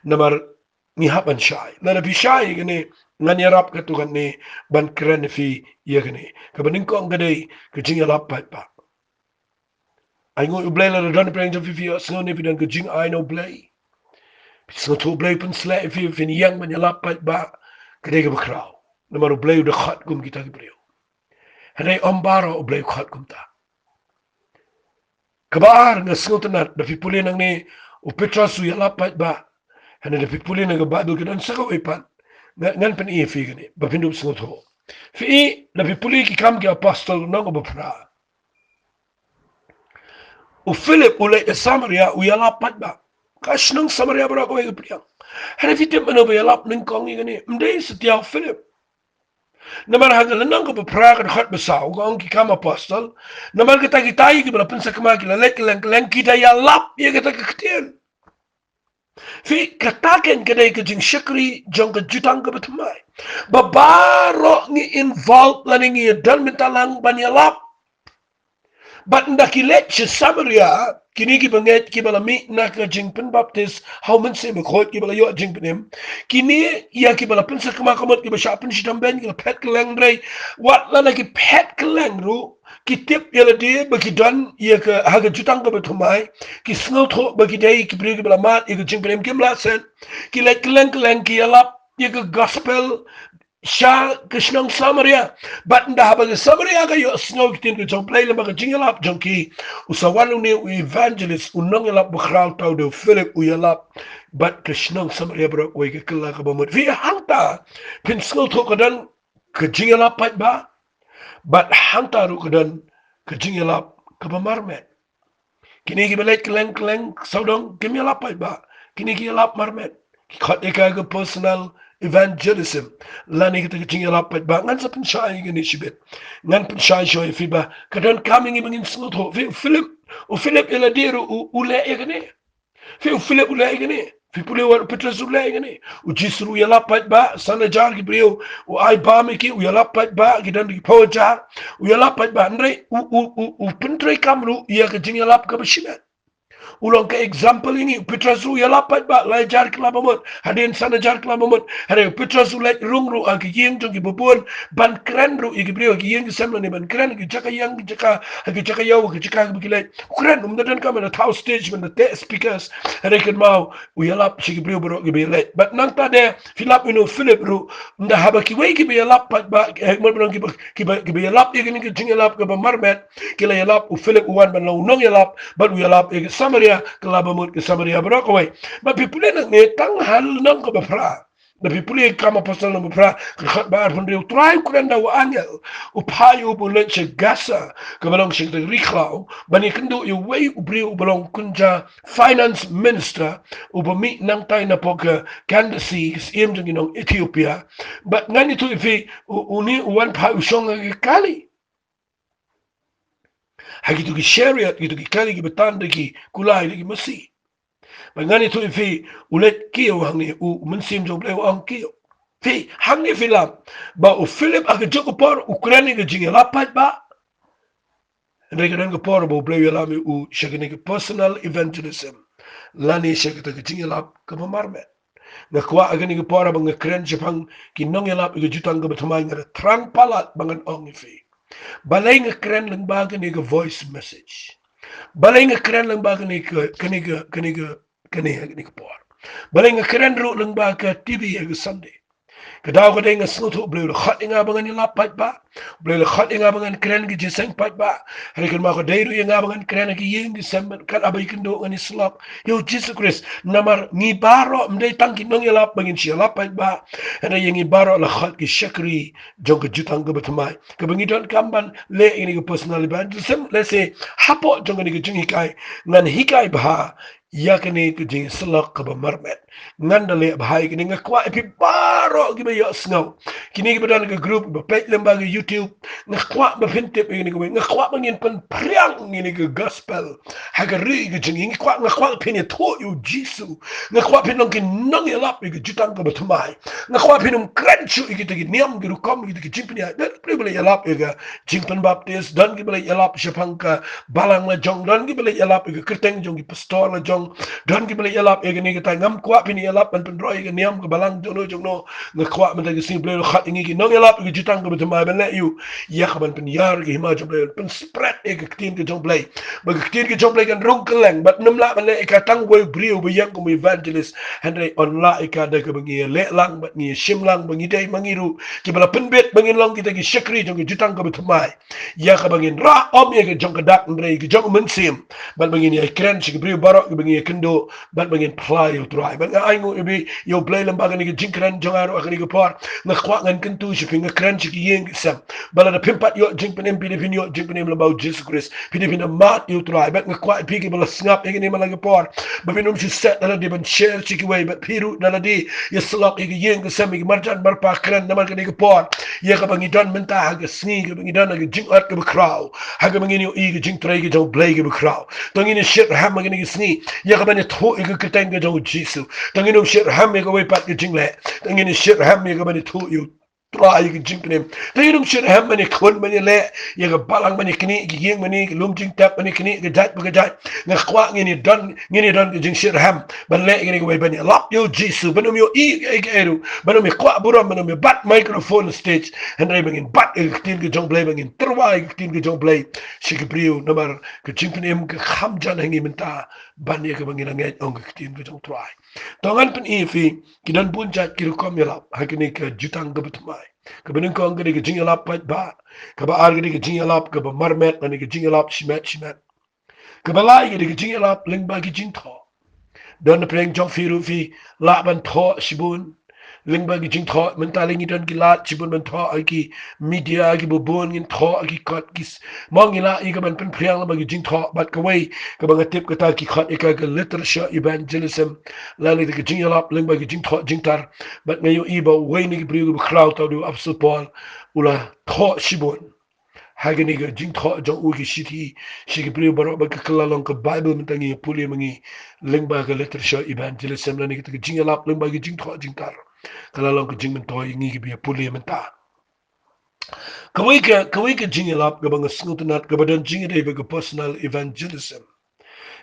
Namar ngi hap ban shai. Lada phi shai ïa kane, ngan ïarap katto katne ban kren ïa phi ïa kane. Kaba nyngkong ka dei ka jingïalap paidbah. Ai nguh ïa U Blei lada don pyrshang jong phi, phi ïohsngew ne phi don ka jingai na U Blei. Phi sngewthuh U Blei u pynsleh ïa phi, phin ïeng ban ïalap paidbah, ka dei kaba khraw. Namar U Blei u da khot kum kita ki briew. Hynrei ym baroh U Blei u khot kumta. Kaba ar, nga sngewtynnat, da phi pule nangne, u Petros u ïalap paidbah. Hynrei da phi pule na ka Baibl ka don sa kawei pat. Nga, ngan pyni ïa phi kane, ba phin dup sngewthuh. Phi i, da phi pule ki Kam ki Apostol lynnong kaba phra. U Philip u leit ha Samaria, u ïalap paidbah. Ka shnong Samaria baroh kawei ka pdiang. Hynrei phi tip mano ba ïalap nyngkong ïa kane? Ym dei satia u Philip. Namar ha ka lynnong kaba phra ka dkhot ba saw ka ong ki Kam Apostol. Namar kata kita ïa kiba la pynsakma ki la leit kylleng kylleng, ki da ïalap ïa kata ka ktien. Phi, kata kein ka dei ka jingshakri jong ka jutang kaba thymmai. Ba baroh ngi involve lane ngi ïadon bynta lang ban ïalap. Bad ynda ki leit sha Samaria, kine kiba ngeit kiba la mih na ka jingpynbaptis ha u Mynsiem Bakhuid kiba la ïoh jingpynim. Kine ïa kiba la pynsakma ka mut kiba shah pynshitom beiñ ki la phet kylleng, hynrei wat lada ki phet kylleng ruh, ki tip ïa lade ba ki don ïa ka, ha ka jutang kaba thymmai, ki sngewthuh ba ki dei ki briew kiba la mad ïa ka jingpynim, kim lah shen. Ki leit kylleng kylleng ki ïalap ïa ka gospel sha ka shnong Samaria. Bad ynda haba ka Samaria ka ïohsngew ïa ka ktien ka jong U Blei lyngba ka jingïalap jong ki, u sa wan une u evangelist, u nongïalap bakhraw, uta u dei u Philip, u ïalap. Bad ka shnong Samaria baroh kawei ka kylla kaba mut. Phi, hangta phin sngewthuh ka don ka jingïalap paidbah, bad hangta ruh ka don ka jingïalap kaba marmet. Kine kiba leit kylleng kylleng sawdong kim ïalap paidbah. Kine ki ïalap marmet. Ki khot ïa ka ka personal evangelism lane kita ki jingïalap paidbah. Ngan sa pynshai ïa kine shibit. Ngan pynshai shuwa ïa phi ba ka donkam ïa ngi ba ngin sngewthuh. Phi, u Philip, u Philip ïa lade ruh u, u leh ïa kane. Phi, u Philip u leh ïa kane. Phi pule wat u Petros u leh ïa kane. U Jisu ruh u ïalap paidbah, san hajar ki briew u ai bam ïa ki, u ïalap paidbah, ki don ki phew hajar, u ïalap paidbah. Hynrei u, u, u, u pyntreikam ruh ïa ka jingïalap kaba shimet. U long ka example ïa ngi. U Petros ruh u ïalap paidbah, lai hajar kylla ba mut, hadien san hajar kylla ba mut. Hynrei u Petros u leit rung ruh ha ki ïing jong kiba bun ban kren ruh ïa ki briew, ha ki ïing ki sem lane ban kren ha ki jaka ïeng, ki jaka, ha ki jaka ïew, ha ki jaka kiba ki leit. U kren, um da donkam ban da thaw stage, ban da teh speakers. Hynrei kynmaw, u ïalap sha ki briew baroh kiba ïaleit. Bad nangta de, phi lap ïa une u Philip ruh, ynda haba kiwei kiba ïalap paidbah, eh, mut ban ong kiba, kiba, kiba ïalap ïa kane ka jingïalap kaba marmet, ki la ïalap, u Philip u wan ban long u nongïalap, bad u ïalap ïa ka Samaria, kylla ba mut ka Samaria baroh kawei. Bad phi pule nangne tang ha lynnong kaba phra. Da phi pule Kam Apostol lynnong ba phra, ka dkhot ba arphew hynriew, u Trai u kren da u angel, u phah ïa u ba un leit sha Gaza, kaba long sha kata ka ri khlaw, ban ïakynduh ïa uwei u briew uba long kynja finance minister, uba mih nangtai napoh ka Candace, ka syiem jong ki nong Ethiopia. Bad ngan ïathuh ïa phi, u, une u wan phai u shong ha ki kali. Ha kito ki chariot, kito ki kali kiba tan da ki kulai, da ki masi. Bad ngan ïathuh ïa phi, u leit kiew hangne, u, u Mynsiem jong U Blei u ong kiew. Phi, hangne phi lap ba u Philip ha kajuh ka por u kren ïa ka jingïalap paidbah. Hynrei ka don ka por ba U Blei u ïalam ïa u sha kane ka personal evangelism lane sha kata ka jingïalap kaba marmet. Nga kwah ha kane ka por ba nga kren shaphang ki nongïalap ïa ka jutang kaba thymmai, nga da thrang palat ba ngan ong ïa phi. Balei nga kren lyngba kane ka voice message? Balei nga kren lyngba kane ka, kane ka, kane ka, kane, kane ka por? Balei nga kren ruh lyngba ka T V ha ka Sunday? Ka daw ka dei nga sngewthuh Blei u la khot ïa nga ba ngan ïalap paidbah. Blei u la khot ïa nga ba ngan kren ki jingïaseng paidbah. Hynrei kynmaw ka dei ruh ïa nga ba ngan kren ha ki ïing ki sem, kat haba ïakynduh ngan ïasyllok ïa u Jisu Khrist. Namar ngi baroh ym dei tang ki nongïalap ba ngin shu ïalap paidbah. Hynrei ïa ngi baroh la khot ki shakri jong ka jutang kaba thymmai. Kaba ngi donkam ban leh ïa kane ka personal evangelism, lehse hapoh jong kane ka jinghikai ngan hikai bha ïa kane ka jingïasyllok kaba marmet. Ngan da leh bha ïa kane. Nga kwah ïa phi baroh kiba ïohsngew, kine kiba don ha ka group, kiba peit lyngba ka YouTube, nga kwah ba phin tip ïa kane kawei. Nga kwah ba ngin pynphriang ïa kane ka gospel ha ka ri ka jong ngi. Nga kwah, nga kwah ba phin ïathuh ïa u Jisu. Nga kwah phin long ki nongïalap ïa ka jutang kaba thymmai. Nga kwah phin ym kren shuh ïa kita ki niam ki rukom, ïa kita ki jingpynïaid. Don kiba la ïalap ïa ka jingpynbaptis, don kiba la ïalap shaphang ka balang la jong, don kiba la ïalap ïa ka kyrteng jong ki pastor la jong, don kiba la ïalap ïa kane kata. Ngam kwah phin ïalap ban pynroi ïa ka niam ka balang jong no jong no. Nga kwah mynta ka sngi Blei u la khot ïa ngi ki nongïalap ïa ka jutang kaba thymmai ban leh ïa u, ïa ka ban pynïar ïa ka hima jong Blei, ban pynspread ïa ka ktien ka jong Blei. Ba ka ktien ka jong Blei kan rung kylleng, bad ym lah ban leh ïa ka tang uwei u briew ba ïeng kum u evangelist. Hynrei yn lah ïa ka da kaba ngi ïaleh lang bad ngi ïashim lang ba ngi dei ma ngi ruh kiba la pynbit ba ngin long kita ki shakri jong ka jutang kaba thymmai. Ïa kaba ngin rah ym ïa ka jong ka dak, hynrei ka jong u Mynsiem. Bad ba ngin ïakren sha ki briew baroh kiba ngi ïakynduh, bad ba ngin phla ïa u Trai. Bad nga ainguh ïa phi, ïa u Blei, lyngba kane ka jingkren jong nga ruh ha kane ka por. Nga kwah ngan kyntu sha phi, nga kren sha ki ïing ki sem. Ba lada phim pat ïoh jingpynim, phi dei phin ïoh jingpynim lyngba u Jisu Khrist. Phi dei phin ïa mad ïa u Trai. Bad nga kwah ïa phi kiba la sngap ïa kane man la ka por, ba phin ym shu set da lade ban share sha kiwei, bad phi ruh da lade ïasyllok ïa ki ïing ki sem, ïa ki marjan marpa, kren namar kane ka por ïa kaba ngi don mynta ha ka sngi, kaba ngi don ha ka jingot kaba khraw, ha kaba ngin ïohi ka jingtrei ka jong u Blei kaba khraw. To ngin ïa shitrhem ha kane ka sngi ïa ka ban ïathuh ïa ka kyrteng ka jong u Jisu. To ngin ym shitrhem ïa kawei pat ka jingleh. To ngin ïa shitrhem ïa ka ban ïathuh ïa u Trai ïa ka jingpynim. To ngin ym shitrhem ban ïakhun, ban ïaleh ïa ka balang, ban ïaknieh ïa ka ïing, ban ïa ka lum jingtep, ban ïaknieh ïa ka jait bad ka jait. Nga kwah ngin ïa don, ngin ïa don ka jingshitrhem ban leh ïa kane kawei, ban ïalap ïa u Jisu, ban ym ïohi ïa kaei kaei ruh, ban ym ïa kwah burom, ban ym ïa bat microphone stage. Hynrei ba ngin bat ïa ka ktien ka jong u Blei, ba ngin tyrwa ïa ka ktien ka jong u Blei sha ki briew, namar ka jingpynim ka kham jan ha ngi mynta ban ïa kaba ngin ngeit ong ka ktien ka jong u Trai. To ngan pyni ïa phi, ki don bun jait ki rukom ïalap ha kane ka jutang kaba thymmai. Kaba nyngkong ka dei ka jingïalap paidbah. Kaba ar ka dei ka jingïalap kaba marmet, lane ka jingïalap shimet shimet. Kaba lai ka dei ka jingïalap lyngba ki jingthoh. Don napdeng jong phi ruh phi lah ban thoh shibun lyngba ki jingthoh. Mynta lei ngi don ki lad shibun ban thoh ha ki media kiba bun, ngin thoh ha ki kot ki s-, mo ngi lah ïa ka ban pynphriang lyngba ki jingthoh. Bad kawei kaba nga tip kata ki khot ïa ka ka literature evangelism, lane ka jingïalap lyngba ki jingthoh jingtar. Bad nga ïohi ba uwei na ki briew kiba khraw, uta u dei u Apostol Paul, u la thoh shibun ha kane ka jingthoh jong u ki shithi sha ki briew baroh. Bad ka la long ka Baibl mynta ngi ïa pule ma ngi lyngba ka literature evangelism, lane kata ka jingïalap lyngba ki jingthoh jingtar. Ka la long ka jingmyntoi ïa ngi kiba ïa pule mynta. Kawei ka, kawei ka jingïalap kaba nga sngewtynnat, kaba don jingïadei bad ka personal evangelism,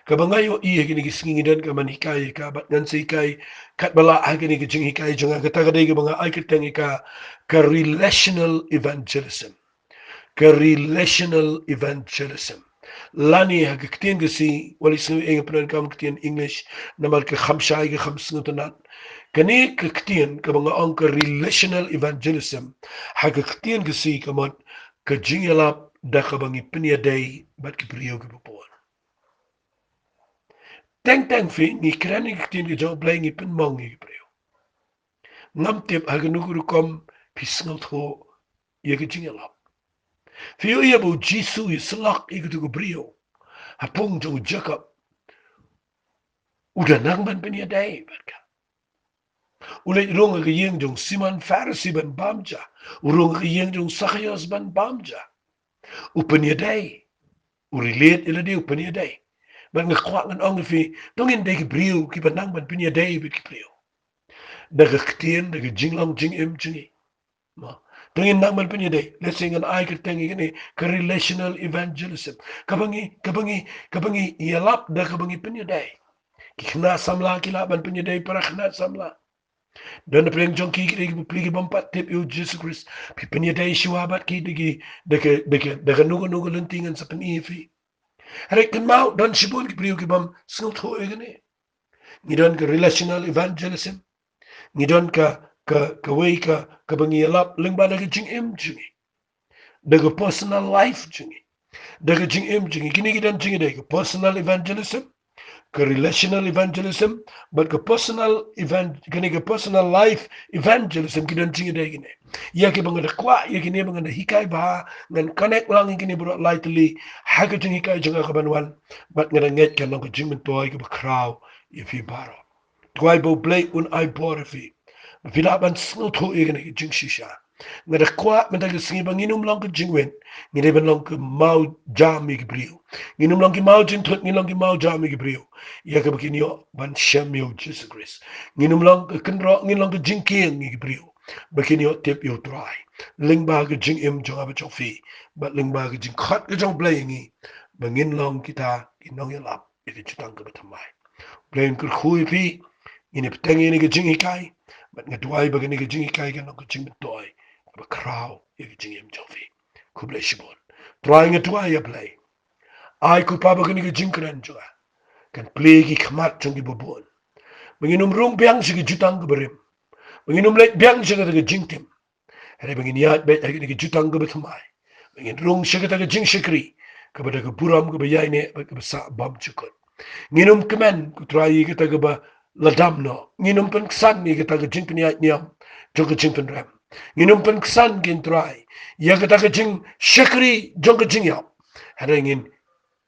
kaba nga ïohi ha kine ki sngi ngi don ka ban hikai ïa ka, bad ngan sa hikai katba lah ha kine ki jinghikai jong nga. Kata ka dei kaba nga ai kyrteng ïa ka ka relational evangelism. Ka relational evangelism. Lane ha ka ktien Khasi, wat la sngew ïa nga pyndonkam ka ktien English namar ka kham shai, ka kham sngewtynnat. Kane ka ktien kaba nga ong ka relational evangelism, ha ka ktien Khasi ka mut ka jingïalap da kaba ngi pynïadei bad ki briew kiba bun. Teng teng phi, ngi kren ïa ka ktien ka jong U Blei, ngi pynmong ïa ki briew. Ngam tip ha kano ka rukom phi sngewthuh ïa ka jingïalap. Phi ïohi ba U Jisu u ïasyllok ïa kato ka briew ha pung jong u Jakob, u da nang ban pynïadei bad ka. U leit rung ha ka ïing jong Simon Pharisi ban bam ja. U rung ha ka ïing jong Sakhaios ban bam ja. U pynïadei. U relate ïa lade, u pynïadei. Bad nga kwah ngan ong ïa phi, to ngin dei ki briew kiba nang ban pynïadei bad ki briew da ka ktien, da ka jinglong jingim jong ngi. Mo. To ngin nang ban pynïadei. Let's say ngan ai kyrteng ïa kane ka relational evangelism. Kaba ngi, kaba ngi, kaba ngi ïalap da kaba ngi pynïadei. Ki khynnah samla ki lah ban pynïadei para khynnah samla. Don napdeng jong ki ki dei ki bapli ki bym pat tip ïa U Jisu Khrist. Phi pynïadei shuwa bad ki da ki, da ka, da ka, da kano kano ka lynti, ngan sa pyni ïa phi. Hynrei kynmaw, don shibun ki briew ki bym sngewthuh ïa kane. Ngi don ka relational evangelism. Ngi don ka, ka, kawei ka, kaba ngi ïalap lyngba da ka jingim jong ngi, da ka personal life jong ngi, da ka jingim jong ngi. Kine ki don jingïadei, ka personal evangelism, ka relational evangelism, bad ka personal event, kane ka personal life evangelism, ki don jingïadei kine. Ïa kiba nga da kwah, ïa kine ba nga da hikai bha, ngan connect lang ïa kine baroh lai tylli ha ka jinghikai jong nga kaban wan. Bad nga da ngeit kan long ka jingmyntoi kaba khraw ïa phi baroh. Duwai ba U Blei un ai bor ïa phi, ba phi lah ban sngewthuh ïa kane ka jingshisha. Nga da kwah mynta ka sngi ba ngin ym long ka jingwit, ngin dei ban long ka maw jam ïa ki briew. Ngin ym long ki maw jingthut, ngin long ki maw jam ïa ki briew, ïa kaba kin ïoh ban shem ïa U Jisu Khrist. Ngin ym long ka kynroh, ngin long ka jingkieng ïa ki briew, ba kin ïoh tip ïa U Trai lyngba ka jingim jong nga bad jong phi, bad lyngba ka jingkhot ka jong U Blei ïa ngi, ba ngin long kita ki nongïalap ïa ka jutang kaba thymmai. U Blei un kyrkhu ïa phi. Ngin ïa bteng ïa kane ka jinghikai, bad nga duwai ba kane ka jinghikai kan long ka jingmyntoi kaba khraw ïa ka jingim jong phi. Khublei shibun. Trai, nga duwai, ïa Blei, ai ko Pa ba kane ka jingkren jong nga kan plie ïa ki khmat jong kiba bun, ba ngin ym rung biang sha ka jutang kaba rim, ba ngin ym leit biang sha kata ka jingtim, hynrei ba ngin ïaid beit ha kane ka jutang kaba thymmai, ba ngin rung sha kata ka jingshakri kaba da ka burom kaba ïaineh bad kaba sah bymjukut. Ngin ym kmen, ko Trai, ïa kata kaba la dam noh. Ngin ym pynksan ïa kata ka jingpynïaid niam jong ka jingpynrem. Ngin ym pynksan, ko Trai, ïa kata ka jingshakri jong ka jingïap, hynrei ngin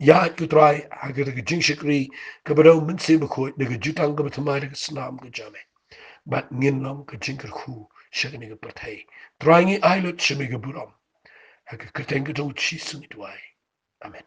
ïaid, ko Trai, ha kata ka jingshakri kaba da U Mynsiem Bakhuid, da ka jutang kaba thymmai, da ka snam ka jong Me. Bad ngin long ka jingkyrkhu sha kane ka pyrthei. Trai, ngi ai lut sha Me ka burom. Ha ka kyrteng ka jong U Jisu ngi duwai. Amen.